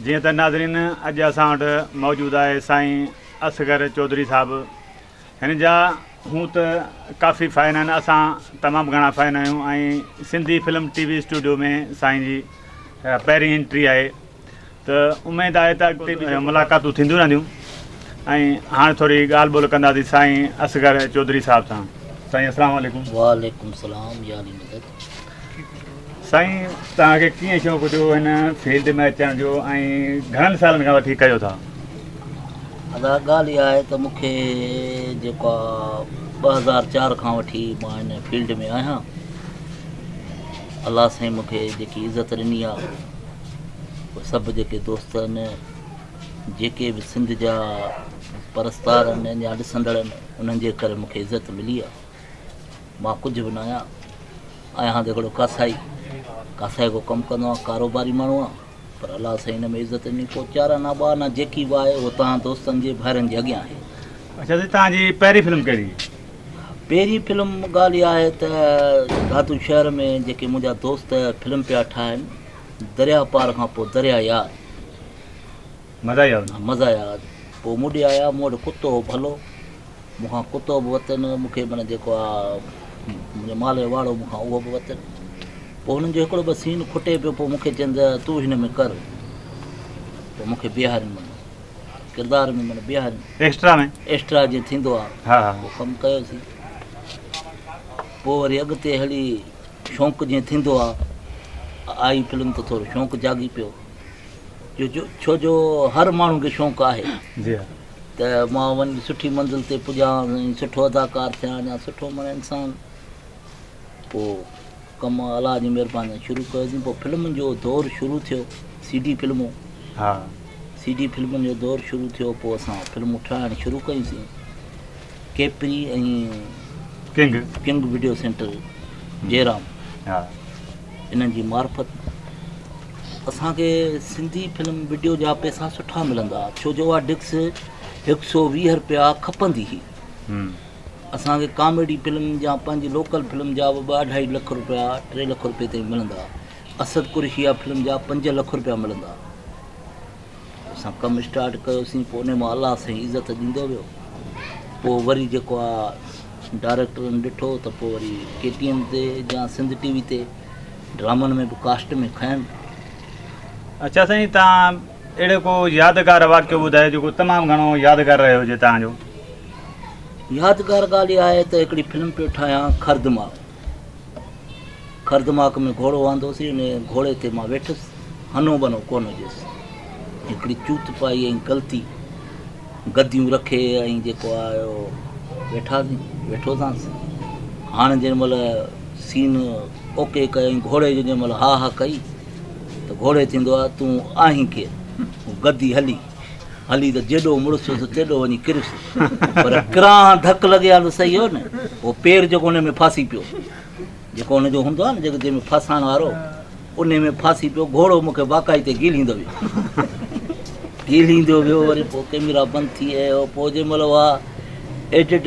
جيئن ته ناظرين اڄ اسان وٽ موجود آهي سائين اصغر چوڌري صاحب هن جا هون ته ڪافي فين آهن اسان تمام گهڻا فين آهيون ۽ Sindhi film T V studio ۾ سائين جي پهرين انٽري آهي ته اميد آهي ته اڳتي به ملاقاتون ٿينديون رهنديون ۽ هاڻ ٿوري ڳالهه ٻولهه ڪنداسين سائين اصغر چوڌري صاحب سان. سائين السلام عليڪم. وعليڪم السلام يا علي مدد. سائين توهان کي ڪيئن شوق ٿيو هن فيلڊ ۾ اچڻ جو ۽ گهڻن سالن کان وٺي ڪيو ٿا؟ ادا ڳالهه اها آهي ته مون کي جيڪو آ 2004 کان وٺي مان هن فيلڊ ۾ آهيان الله سائين مون کي جيڪي عزت ڏني آ اهي سڀ جيڪي دوست آهن جيڪي به سنڌ جا پرستار آهن يا ڏسندڙ آهن انهن جي ڪري مون کي عزت ملي آهي مان ڪجهه به نه آهيان آهيان ته هڪڙو ڪاسائي ڪاسائي ڪو ڪم ڪندو آهيان ڪاروباري ماڻهو آهيان پر الله سائين هن ۾ عزت ڏني پوء چار آنا ٻه آنا جيڪي به آهي اهو توهان دوستن جي ڀائرن جي اڳيان آهي. اڇا سائين توهان جي پهرين فلم ڪهڙي هئي؟ پهرين فلم ڳالهه اها آهي ته دادو شهر ۾ جيڪي منهنجا دوست فلم پيا ٺاهن درياء پار کان پوء درياء يار. مزا يار. مزا يار پوء مون ڏي آيا مون وٽ ڪتو هو ڀلو مون کان ڪتو به وتن مون کي معنيٰ جيڪو آ منهنجو مال جو واڙو مون کان اهو به وتن پوء هنن جو هڪڙو ٻه سين کٽي پيو پوء مون کي چين ته تون هن ۾ ڪر پوء مون کي بيهارين معنيٰ ڪردار ۾ معنيٰ بيهارين ايڪسٽرا ۾ ايڪسٽرا جيئن ٿيندو آ ها ها پوء ڪم ڪيوسين پوء وري اڳتي هلي شوق جيئن ٿيندو آ آئي فلم ته ٿورو شوق جاڳي پيو جو جو ڇو جو هر ماڻهو کي شوق آهي جي ها ته مان وڃي سٺي منزل تي پڄان ۽ سٺو اداڪار ٿيان يا سٺو معنيٰ انسان پوء ڪم الله جي مهرباني سان شروع ڪيوسين پوء فلمن جو دور شروع ٿيو سي ڊي فلمون ها سي ڊي فلمن جو دور شروع ٿيو پوء اسان فلمون ٺاهڻ شروع ڪيونسين Capri ۽ king king video centre Jairam ها انهن جي معرفت اسان کي سنڌي فلم وڊيو جا پئسا سٺا ملندا ڇو جو اها ڊڪس هڪ سو 20 روپيا کپندي هئي اسان کي ڪاميڊي فلم يا پنهنجي لوڪل فلم جا به ٻه اڍائي لک روپيا 3 لک روپئي تائين ملندا اسد قريشي جا فلم جا 5 لک روپيا ملندا اسان ڪم اسٽارٽ ڪيوسين پوء ان مان الله سائين عزت ڏيندو ويو پوء وري جيڪو آ ڊائريڪٽرن ڏٺو ته پوء وري ڪي ٽي اين تي يا سنڌ ٽي وي تي ڊرامن ۾ به ڪاسٽ ۾ کين. اڇا سائين توهان اهڙو ڪو يادگار واقعو ٻڌايو جيڪو تمام گهڻو يادگار رهيو هجي توهان جو. يادگار ڳالهه اها آهي ته هڪڙي فلم پيو ٺاهيان خردماڪ خردماڪ ۾ گهوڙو آندوسين ان گهوڙي تي مان ويٺس هنو بنو ڪونه هجيس هڪڙي چوت پائي ۽ غلطي گديون رکي ۽ جيڪو آيو ويٺاسين ويٺوسانس هاڻ جنهن مهل سين اوڪي ڪيائين گهوڙي جو جنهن مهل ها ها ڪئي ته گهوڙي ٿيندو آ تون آهين ڪير گدي هلي هلي ته جيڏو مڙس هيس تيڏو وڃي ڪريس پر ڪران ڌڪ لڳي ها ته صحيح هو نه هو پير جيڪو ان ۾ ڦاسي پيو جيڪو ان جو هوندو آهي نه جيڪو جنهن ۾ ڦاسائڻ وارو ان ۾ ڦاسي پيو گهوڙو مون کي باقاعدي گيليندو ويو گيليندو ويو وري پوء ڪيميرا بند ٿي ويو پوء جنهن مهل اها ايڊٽ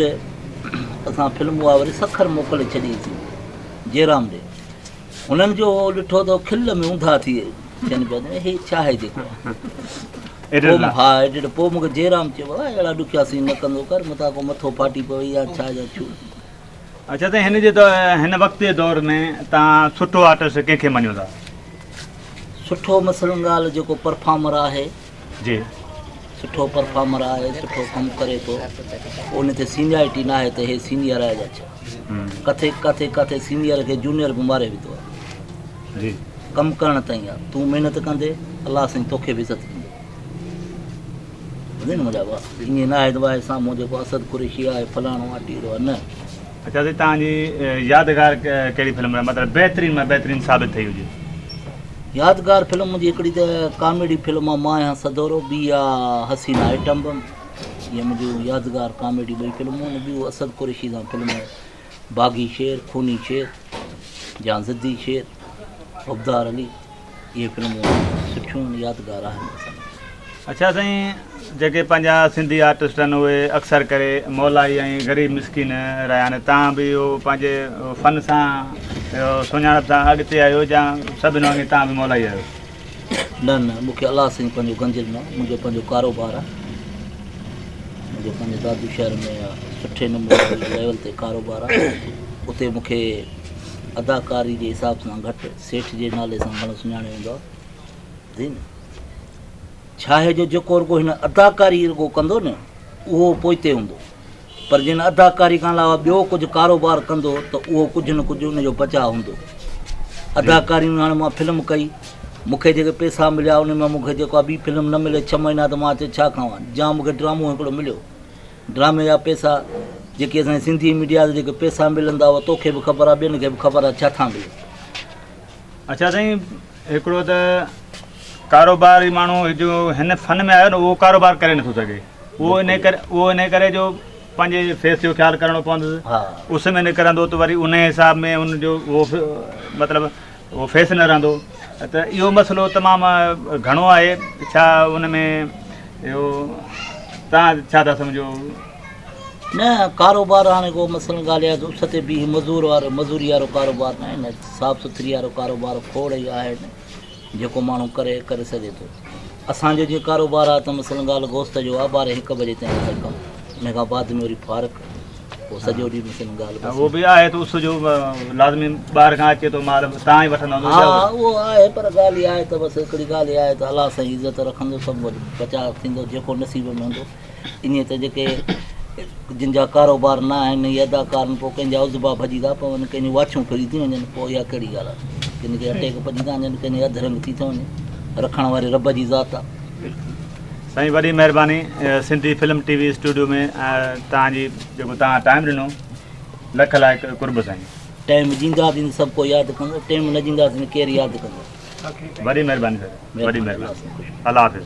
اسان فلم اها وري سکر موڪلي ڇڏيسين جيرام ڏي هنن جو ڏٺو ته کل ۾ اونڌا ٿي ٿين پيا هي ڇا آهي جيڪو ها ايڊٽ پوء مون کي جيرام چيو بابا اهڙا ڏکيا سين نه ڪندو ڪر متان ڪو مٿو ڦاٽي پوي يا ڇا يا ڇو. اڇا ته هن جي هن وقت جي دور ۾ توهان سٺو آرٽسٽ ڪنهن کي مڃو ٿا؟ سٺو مثلاً ڳالهه جيڪو پرفارمر آهي جي سٺو پرفارمر آهي سٺو ڪم ڪري ٿو ان تي سينيارٽي نه آهي ته هي سينيئر آهي يا ڇا ڪٿي ڪٿي ڪٿي سينيئر کي جونيئر به ماري وڌو آهي جي ڪم ڪرڻ تائين آهي تون محنت ڪندي الله سائين توکي به عزت ڏيندو ٻڌين منهنجا ڀاء ائين نه آهي ته ڀاء سامهون جيڪو اسد قريشي آهي فلاڻو آهي ٽيڙو آهي نه. اڇا سائين توهان جي يادگار ڪهڙي فلم رهي مطلب بهترين مان بهترين ثابت ٿئي هجي. يادگار فلم منهنجي هڪڙي ته ڪاميڊي فلم آ مان آهيان سدورو ٻي آ حسينا آئٽم بم اهي منهنجون يادگار ڪاميڊي ٻئي فلمون آهن ٻيون اسد قريشي سان فلم باغي شير خوني شير يا ضدي شير حبدار علي اهي فلمون سٺيون آهن يادگار آهن اسان جون. اڇا سائين جيڪي پنهنجا سنڌي آرٽسٽ آهن اهي اڪثر ڪري مولائي ۽ غريب مسڪين رهيا آهن توهان به اهو پنهنجي فن سان اهو سڃاڻپ سان اڳتي آهيو يا سڀن وانگي توهان به مولائي آهيو. نه نه مون کي الله سائين پنهنجو گنج ڏنو آهي منهنجو پنهنجو ڪاروبار آهي منهنجو پنهنجو دادو شهر ۾ سٺي نموني ليول تي ڪاروبار آهي اتي مون کي اداڪاري جي حساب سان گهٽ سيٺ جي نالي سان گهڻو سڃاڻيو ويندو آهي ٻڌئي نه ڇا آهي جو جيڪو رڳو هن اداڪاري رڳو ڪندو نه اهو پوئتي هوندو پر جن اداڪاري کان علاوه ٻيو ڪجهه ڪاروبار ڪندو ته اهو ڪجهه نه ڪجهه ان جو بچاء هوندو. اداڪاري ۾ هاڻي مان فلم ڪئي، مون کي جيڪي پئسا مليا ان مان مون کي جيڪو آهي ٻي فلم نه ملي ڇهه مهينا ته مان چيو ڇا کاوان، جا مون کي ڊرامو هڪڙو مليو، ڊرامي جا پئسا جيڪي اسان جي سنڌي ميڊيا تي جيڪي پئسا ملن ٿا اهو توکي به خبر آهي ٻين کي به خبر آهي ڇا ٿا ملن. اڇا سائين هڪڙو ته ڪاروباري ماڻهو جو هن فن ۾ آيو نه اهو ڪاروبار ڪري نٿو سگهي اهو ان ڪري اهو ان ڪري جو پنهنجي فيس جو خيال ڪرڻو پوندس اس ۾ نڪرندو ته وري ان حساب ۾ ان جو اهو مطلب اهو فيس نه رهندو ته اهو مسئلو تمام گهڻو آهي ڇا ان ۾ اهو تان ڇا ٿا سمجهو؟ نه ڪاروبار هاڻي ڪو مثلاً ڳالهه اها ته اس تي بيهي مزور وارو مزوري وارو ڪاروبار نه آهي نه صاف سٿري وارو ڪاروبار کوڙ ئي آهي نه جيڪو ماڻهو ڪري ڪري سگهي ٿو اسان جو جيئن ڪاروبار آهي ته مثلاً ڳالهه گوشت جو آهي ٻارهين هڪ بجي تائين اسان ڪم ان کان بعد ۾ وري فارغ پوء سڄو ڏينهن مثلاً ڳالهه بس اهو به آهي ته اس جو لازمي ٻاهر کان اچي ٿو مال تان ئي وٺندا هوندو ها اهو آهي پر ڳالهه اها آهي ته بس هڪڙي ڳالهه اها آهي ته الله سائين عزت رکندو سڀ بچاء ٿيندو جيڪو نصيب ۾ هوندو انهيء ته جيڪي جن جا ڪاروبار نه آهن اهي اداڪار آهن پوء ڪنهن جا عضوا ڀڄي ٿا پون ڪنهن جون واڇون ڦري ٿيون وڃن پوء اها ڪهڙي ڳالهه آهي ڪن کي اٽيڪ پڄي ٿا وڃن ڪنهن جي اڌ رنگ ٿي ٿو وڃي رکڻ واري رب جي ذات آهي. سائين وڏي مهرباني Sindhi film T V studio ۾ توهان جي جيڪو توهان ٽائيم ڏنو لک لائق قرب سائين. ٽائيم ڏينداسين ته سڀ ڪو ياد ڪندو ٽائيم نه ڏينداسين ته ڪير ياد ڪندو. وڏي مهرباني سر وڏي مهرباني الله حافظ.